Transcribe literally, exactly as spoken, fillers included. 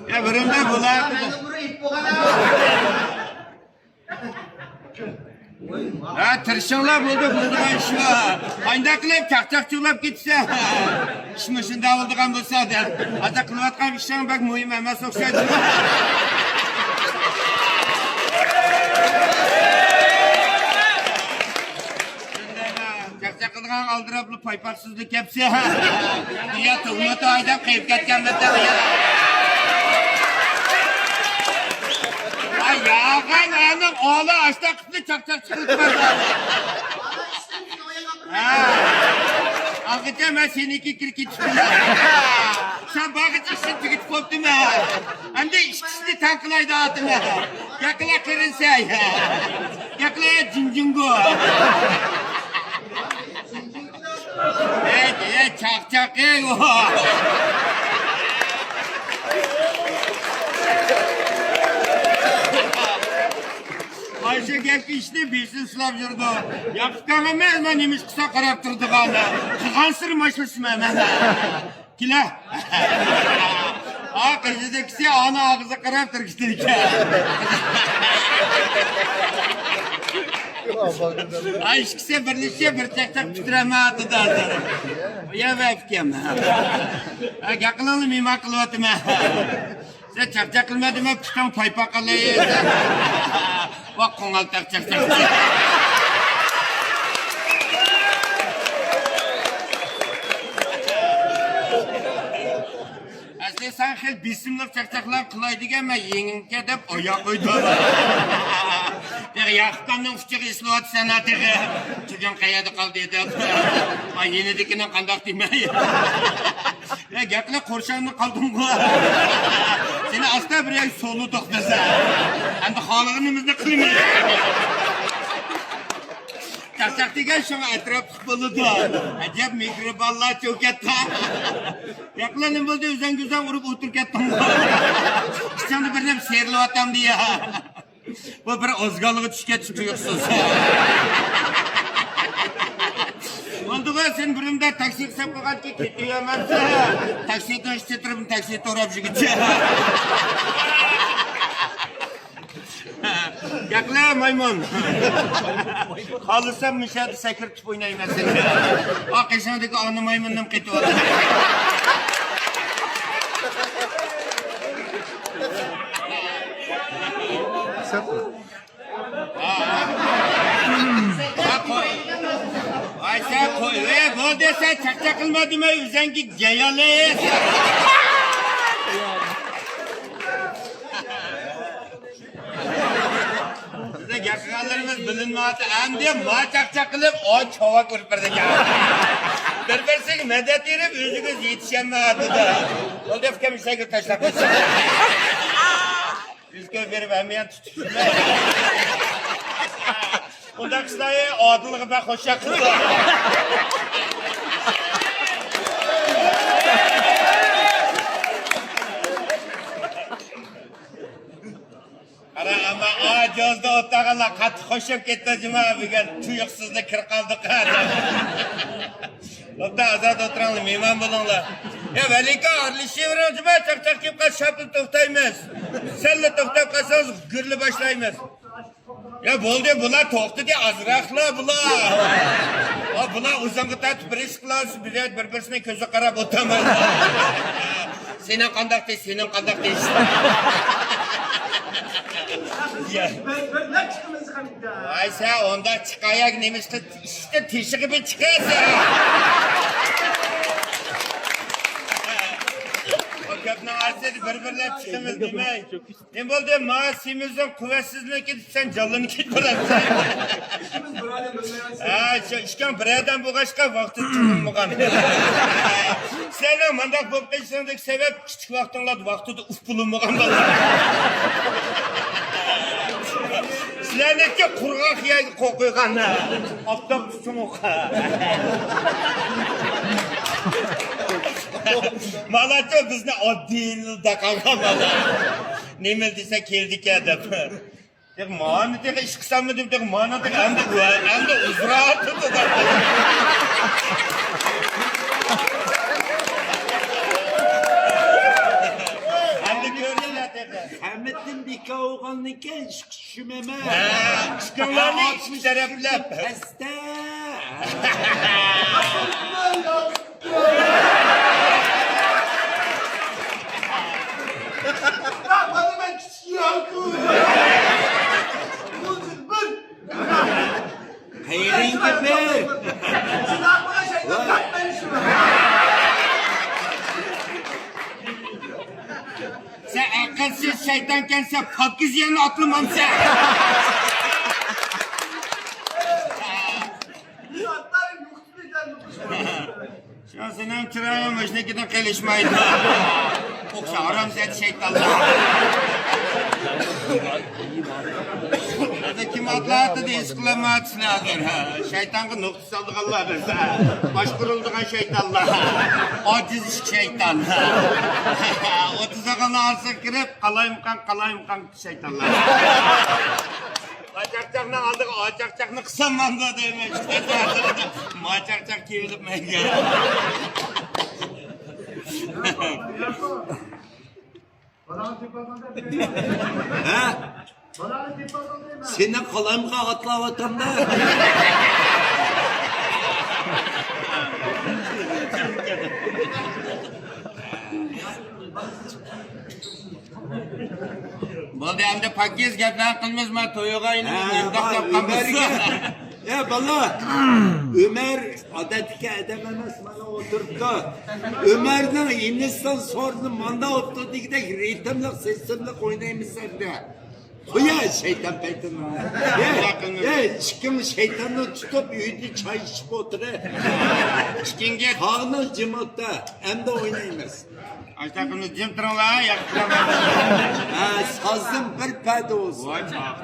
يا بىرىمدە بۇلار. ھە، تىرىشىڭلار، بولدى، بولىدىغان ئىش بار. قانداق قىلىپ چاقچاقچىلار كەتسە، ئىشمۇ شۇنداق بولىدىغان بولسا دەپ. ھازىر قىلىۋاتقان ئىشىڭ بەك مۇھىم ئەمەس ئوخشايدۇ. چاقچاق قىلىدىغان ئالدىراپلا پايپاقسىزلا كەپسە. دۇنيا تۇغمىتى ھايداپ قېلىپ كەتكەن بىتەڭ يا. ئاي، ياغان ئەنىڭ ئالە ئاشتا قىپنى چاقچاق چىقىرىپ بەردى. ھە. ئاغىچە مەن سېنىڭكى كىرىپ كېتىپتىمەن. سەن بارغىچە ئىشنى تۈگىتىپ بوپتىمەن. ئەمدى ئىككىسىنى تەڭ قىلاي دەۋاتىمەن. ياقىلا قېرىنسەي. ياقىلا جىنجىڭگو. ئەي، ئەي، چاقچاق، ئەي، ئۇ. مانا شۇ گەپ ئىشنى بېشىنى سىلاپ يۈرىدۇ. ياقۇپكام ئەمەس، مەن نېمە ئىش قىلسا قاراپ تۇرىدىغان. قىلغانسېرى ماشىنىسىمەن مەن. كېلە. ئا، قېشىدىكىسى ئانا ئاغزىغا قاراپ تۇرۇشتىكەن. ئا، ئىككىسى بىرلىشىپ بىر چاقچاق پۈتتۈرەلمەيۋاتىدۇ ھازىر. يا ۋەپكەم. ھە، گەپ قىلىڭلار، مېھمان قىلىۋاتىمەن. سەن چاقچاق قىلما دېمە، پۇتۇڭ پايپاق قىلىي. ۋاق قوڭالتاق چاقچاق. ئەسلى سەن خېلى بېسىملىق چاقچاقلار قىلاي دېگەن، مەن يېڭىمكەن دەپ ئاياق قويدۇم. تېخى ياقۇپكامنىڭ ئۇچىغا ئېسىلىۋاتىسەن ھە تېخى. تۈگۈن قەيەردە قالدى دەپ. ما يېنىدىكىنى قانداق دېمەي. يا گەپلەر قورشاۋدا قالدىڭغۇ. سېنى ئاستا بىر يەرگە سولىدۇق بىز. ئەمدى خالىغىنىمىزنى قىلىمىز. چاقچاق دېگەن شۇڭا ئەتراپلىق بولىدۇ. ئەجەب مېھرىبانلار چوكاتتا. ياقلا نېمە بولدى، ئۆزەڭگە ئۆزەڭ ئۇرۇپ ئولتۇرۇپ كەتتىڭغۇ. ئىچىڭدە بىر نېمە سىيرىلىۋاتامدۇ يا. بۇ بىر ئازگالغا چۈشكەچ تۇيۇقسىز. بولدىغۇ، سېنى بىر مۇنداق تاكسى قىلسام قىلغانتى، كېتىۋەرمەمسە. تاكسىدىن ئۈستى تۇرۇپ، تاكسى توراپ يۈرگۈچە. گەپلە مايمۇن. خالىسام مۇشۇ يەردە سەكرىتىپ ئوينايمەن سېنى. ئا، قېشىڭدىكى ئانا مايمۇننىمۇ قېتىۋالدىم. ۋاي سەن قوي، ۋەي بولدى، سەن چاقچاق قىلما دېمەي، ئۆزەڭگە جايالى. بىزنىڭ گەپ قىلغانلىرىمىز بىلىنمەيۋاتىدۇ. ئەمدى ما چاقچاق قىلىپ، ئا چاۋاك ئۇرۇپ بېرىدىكەن. بىر-بىرسىگە مەدەت بېرىپ، ئۆزىگىز يېتىشەلمەيۋاتىدۇ. بولدى، ئۇكام، ئىشلەرگە تاشلاپ قويسا. يۈز كۆپ بېرىپ ھەممە يەرنى تۇتۇپ يۈرمەي. ئۇنداق ئىشلار ئادىلغا بەك خۇشياق قىلىدۇ. قارا، ئەمما ئاجىزدا ئولتۇرغانلار قاتتىق خۇشياپ كەتتى جۇما، بۈگۈن تۇيۇقسىزلا كىرىپ قالدۇق ھە. بوپتۇ، ئازاد ئولتۇرۇڭلار، مېھمان بولۇڭلار. يا ۋەلىكا، ئارىلىشىۋېرىڭ جۇما، چاقچاق كېلىپ قالسا شاپلا توختايمىز. سەللا توختاپ قالسىڭىز گۈرلە باشلايمىز. يا بولدى، بۇلار توختىدى، ئازراقلا بۇلار. ھا، بۇلار ئۇزۇنغا تارتىپ بىر ئىش قىلالىسا، بىر، بىر-بىرسىنىڭ كۆزىگە قاراپ ئولتۇرمايلا. سېنىڭ قانداق دەيسىز، سېنىڭ قانداق دەيسىز. يا. ۋاي سەن ئۇنداق چىقاياق نېمىشقا ئىشتە تېشىغا بىر چىقىسەن. ئۇ گەپنىڭ ئارىسىدا بىر-بىرلەپ چىقىمىز دېمەي. نېمە بولدى؟ ما سېمىزنىڭ قۇۋۋەتسىزلىكى دېسەم جانلىنىپ كېتىپ بولامسەن. ھە، شۇ ئىككىڭ بىر ئادەم بولغاچقا ۋاقتى چۈشىنىلمىغان. سىلەرنىڭ مانداق بولۇپ قېلىشىڭدىكى سەۋەب كىچىك ۋاقتىڭلاردا ۋاقتىدا ئۇپا بولۇنمىغان بالىلار. سىلەرنىڭكى قۇرغاق يەرگە قويۇپ قويغان. ئاپتاپتا سوغۇق. مالاچۇ بىزنى ئاددىيلا دەقالغان بالا. نېمە دېسە كېلىدىكەن دەپ. تېخى مانا تېخى ئىش قىلساممۇ دەپ، تېخى مانا تېخى ئەمدى، ئەمدى ئۇزراپ تۇرىدۇ. ئالنىكەن، ئىككى چۈشۈمەمەن. ھە، ئىككىڭلارنى ئىككى تەرەپلەپ. ئەستە. مانا مەن كىچىك ياكۇ. قېرىڭكى بىر. سەن ئەقىلسىز شەيتانكەنسەن، پاكىز يەرنى ئاتلىمامسەن. شۇڭا سېنىڭ چىرايىڭ مۇشۇنىڭكىدىن قېلىشمايدۇ. ئوخشا ھارامزادە شەيتانلار. ھازىر كىم ئاتلاۋاتىدۇ، ھېس قىلالمايۋاتىسىلەر ھازىر. ھە، شەيتانغا نۇقتا سالىدىغانلار بىز. ھە، باشقۇرۇلىدىغان شەيتانلار. ئاجىز ئىش شەيتان. ھە، ئوتتۇز ئالتىنىڭ ئارىسىغا كىرىپ، قالايمىقان، قالايمىقان شەيتانلار. ئاچاقچاقنىڭ ئالدىغا ئاچاقچاقنى قىسالمامدۇ دەيمەن. شۇ تەرزدە ما چاقچاق كېلىپ مەنگە. ھە؟ سېنى قالايمىقان ئاتلاۋاتامدا. بولدى، ئەمدى پاكىز گەپلەرنى قىلىمىز، ما تويغا ئايلىنىپ، ھە، نېمىدەپ گەپ قىلىمىز؟ ئۆمەرگە، يا بالا، ئۆمەر ئادەتتىكى ئادەم ئەمەس، مانا ئولتۇرۇپتۇ. ئۆمەرنىڭ ھىندىستان سورۇنى ماندا ئوتتۇرىدىكىدەك رىتىملىق، سىستېمىلىق ئوينايمىز ئەمدى. قويە شەيتان پەيتىنى. ئەي، ئەي، ئىككىڭ شەيتاننى تۇتۇپ ئۆيدە چاي ئىچىپ ئولتۇرە. ئىككىڭگە تاغنىڭ جىم ئوتتا. ئەمدى ئوينايمىز. ئاشتاقىمىز جىم تۇرۇڭلار، ياخشى تۇرۇڭلار. ھە، سازدىن بىر پەدە بولسۇن. ۋاي، چاق.